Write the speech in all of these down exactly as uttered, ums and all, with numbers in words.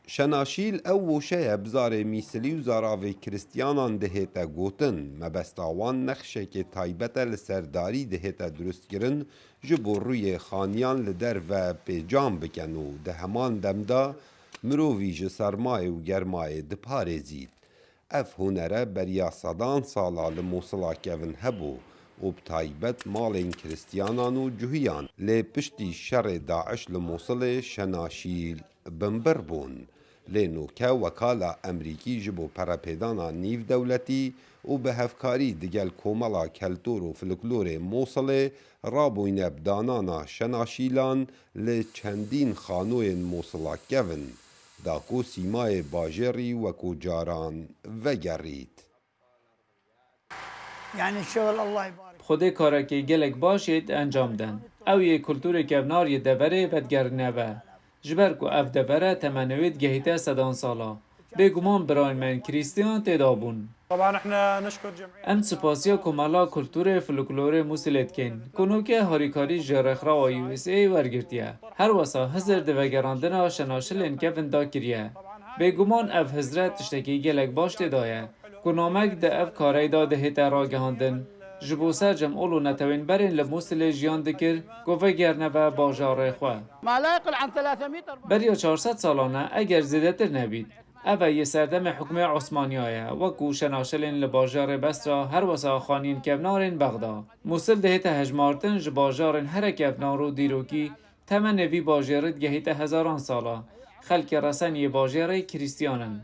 Şenaşîl ew woşe ye bi zarê mîsilî û zaravê Kristiyanan dihête gotin. Mebesta wan nexşekê taybet e li ser darî dihête durustkirin, ji bo rûyê xaniyan li derve pêcan bikin û di heman dem de mirovî ji sermayê û germayê diparêzît. Ev hunere beriya sedan sala li Mûsila kevin hebû û bi taybet malên Kristiyanan û cuhiyan, lê piştî şerê DAIŞ li Mûsilê şenaşîl binbir bûn. Lê noke wekala Emerîkî ji bo perepêdana nîvdewletî û bi hevkarî digel Komela Keltor û Folklorê Mûsilê rabûyne bi danana şenaşîlan li çendîn xanoyên Mûsila kevin, da ku sîmayê bajêrî wekû caran vegerît. Yani şöyle Allah ibarik. Xwedê karekê gelek baş ê di encam den. Ew yê kulturê kevnar yê deverê vedigerîne ve. Ji ber ku ev devere temenê wê digehîte sedan sala. Bêguman birayên me yên Krîstiyan tê de bûn. طبعا احنا نشكر جمعية Em spasiya Komela Kulturê Folklorê Mûsilê dikin, ku noke harîkarî ji Rêxrawa U S A wergirtiye. Her wesa hizir di vegerandina şenaşilên kevin de kiriye. Bêguman ev hizre tiştekî gelek baş tê de ye, ku namek di ev kareyê de dihête ragihandin. Ji bo sercem ol û netewên berên li Mûsilê jiyan dikir, ku vegerine ve bajarê xwe. ما لا يقل عن ثلاثمية أربعمية. Beriya çar sed salan e, eger zêdetir nebît. Ev e yê serdemê hukmê Osmaniya ye, wekû şenaşilên li bajarê Besra, her wesa xaniyên kevnar ên Bexda. Mûsil dihête hejmartin ji bajarên here kevnar û dîrokî, temenê vî bajêrê digehîte hezaran sala. Xelkê resen yê bajêrê Krîstiyan in.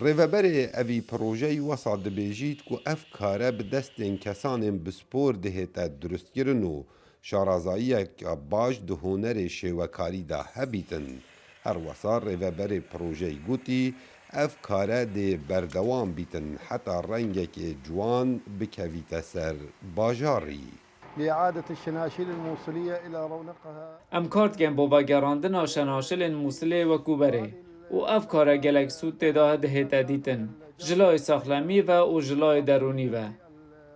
Rêveberê evî projeyî wesa dibêjît ku ev kare bi destên kesanên bispor dihête durustkirin û şarazayiyeke baş di hunerê şêwekarî de hebîtin. Her wesa rêveberê projeyî gotî, ev kare dê berdewam bîtin heta rengekê ciwan bikevîte ser bajarî. لإعادة الشناشيل الموصلية إلى رونقها. Em kar dikin bo vegerandina şenaşilên Mûsilê wekû berê û ev kare gelek sûd tê de dihête dîtin. Ji layê saxlemî ve û ji layê derûnî ve.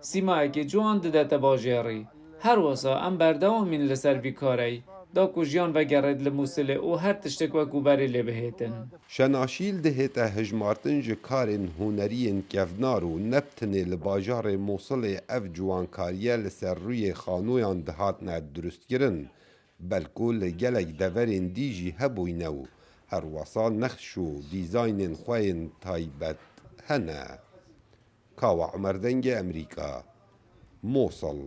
Sîmayekî ciwan didete bajêrî. Her wesa em berdewam in li ser vî kareyî, da ku jiyan vegerêt li Mûsilê û her tiştek wekû berê lê bihêtin. Şenaşîl dihête hijmartin ji karên huneriyên kevnar û ne bi tenê li bajarê Mûsilê ev ciwankariye li ser rûyê xanoyan dihatine durustkirin, belku li gelek deverên dî jî hebûyne û her wesa nexş û dîzaynên xwe yên taybet hene. Kawa Umer Dengê Emerîka, Mosul.